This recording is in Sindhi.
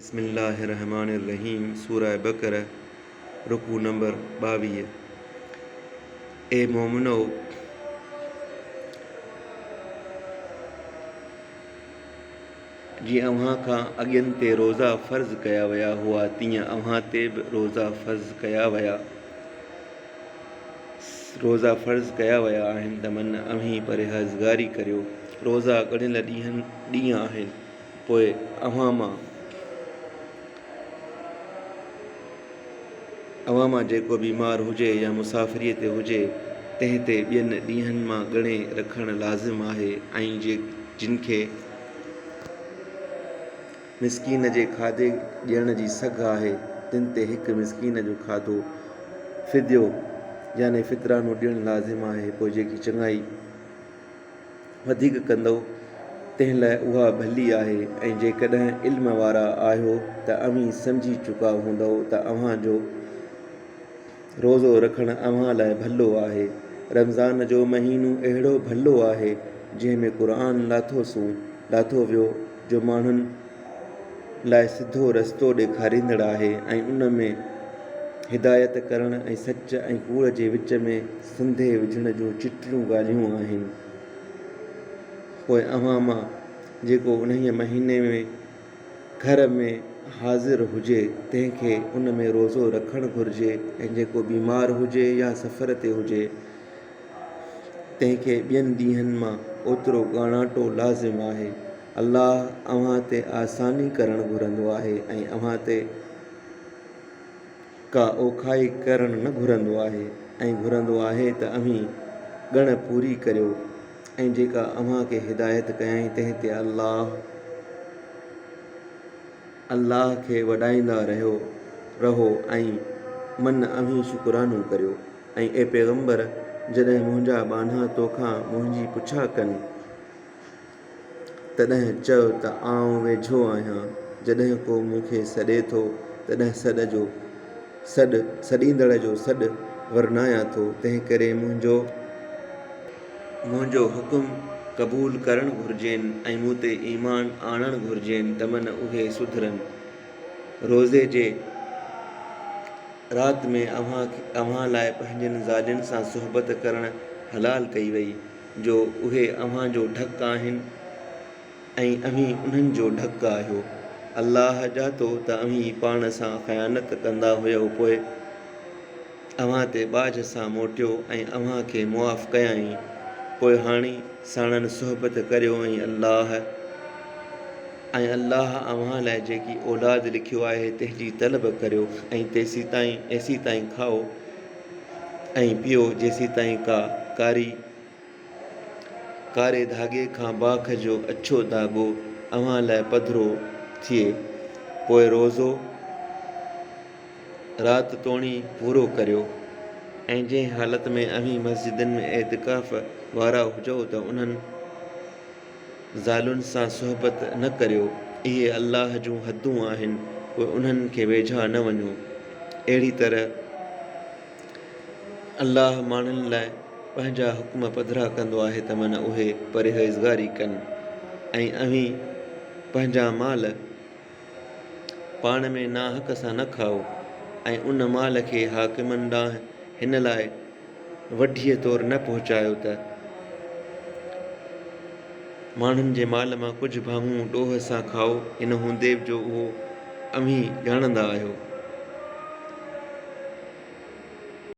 بسم الله الرحمٰن الرحيم سوره بقره رڪوع نمبر 22 اي مومنؤ! جيئن اوهان کان اڳين تي روزا فرض ڪيا ويا هئا تيئن اوهان تي به روزا فرض ڪيا ويا روزا فرض ڪيا ويا آهن ته من اوهين پرهيزگاري ڪريو. روزا ڳڻيل ڏينهن ڏينهن آهن. پوء اوهان مان اوهان مان جيڪو بيمار هجي يا مسافريء تي هجي، تنهن تي ٻين ڏينهن مان ڳڻي رکڻ لازم آهي ۽ جن کي مسڪين جي کاڌي ڏيڻ جي سگهه آهي، تن تي هڪ مسڪين جو کاڌو فديو يعني فطرانو ڏيڻ لازم آهي، پوء جيڪي چڱائي وڌيڪ ڪندؤ، تنهن لاء اها ڀلي آهي ۽ جيڪڏهن علم وارا آهيو ته اوهين سمجهي چڪا هوندؤ ته اوهان جو روزو رکڻ اوهان لاء ڀلو آهي. رمضان جو مهينو اهڙو ڀلو آهي، جنهن ۾ قرآن لاٿوسون، لاٿو ويو، جو ماڻهن لاء سڌو رستو ڏيکاريندڙ آهي ۽ ان ۾ هدايت ڪرڻ ۽ سچ ۽ ڪوڙ جي وچ ۾ سنڌي وجهڻ جون چٽيون ڳالهيون آهن. پوء اوهان مان جيڪو انهيء مهيني ۾ گهر ۾ حاضر هجي، تنهن کي ان ۾ روزو رکڻ گهرجي ۽ جيڪو بيمار هجي يا سفر تي هجي، تنهن کي ٻين ڏينهن مان اوترو ڳاڻاٽو لازم آهي. الله اوهان تي آساني ڪرڻ گهرندو آهي ۽ اوهان تي ڪا اوکائي ڪرڻ نه گهرندو آهي ۽ گهرندو آهي ته اوهين ڳڻ پوري ڪريو ۽ جيڪا اوهان کي هدايت ڪيائين تنهن تي الله الله کي وڏائيندا رهيو رهو ۽ من اوهين شڪرانو ڪريو ۽ اي پيغمبر! جڏهن منهنجا ٻانها توکان منهنجي پڇا ڪن، تڏهن چئو ته آئون ويجهو آهيان. جڏهن ڪو مون کي سڏي ٿو، تڏهن سڏ جو سڏ سڏيندڙ جو سڏ ورنايان ٿو، تنهنڪري منهنجو منهنجو حڪم قبول ڪرڻ گهرجين ۽ مون تي ايمان آڻڻ گهرجين ته من اهي سڌرن. روزي جي رات ۾ اوهان اوهان لاء پنهنجين زالين سان صحبت ڪرڻ حلال ڪئي وئي. جو اهي اوهان جو ڍڪ آهن ۽ اوهين انهن جو ڍڪ آهيو. الله ڄاتو ته اوهين پاڻ سان خيانت ڪندا هيؤ پوء اوهان تي ٻاجهه سان موٽيو ۽ اوهان کي معاف ڪيائين پوء هاڻي ساڻن صحبت ڪريو ۽ الله ۽ الله اوهان لاء جيڪي اولاد لکيو آهي تنهن جي طلب ڪريو ۽ تيسيتائين ايسيتائين کائو ۽ پيئو جيسيتائين ڪا ڪاري ڪاري ڌاڳي کان باک جو اڇو ڌاڳو اوهان لاء پڌرو ٿئي، پوء روزو رات توڻي پورو ڪريو ۽ جنهن حالت ۾ اوهين مسجدن ۾ اعتڪاف وارا هجو ته انهن زالن سان صحبت نه ڪريو، اهي الله جون حدون آهن، پوء انهن کي ويجها نه وڃو. اهڙي طرح الله ماڻهن لاء پنهنجا حڪم پڌرا ڪندو آهي ته من اهي پرهيزگاري ڪن ۽ اوهين پنهنجا مال پاڻ ۾ ناحق سان نه کائو ۽ ان مال کي حاڪمن ڏانهن هن لاء وڍيء طور نه پهچايو ته ماڻهن جي مال مان ڪجهه ڀاڱو ڏوهه سان کائو، ان هوندي به جو اهو اوهين ڄاڻندا آهيو.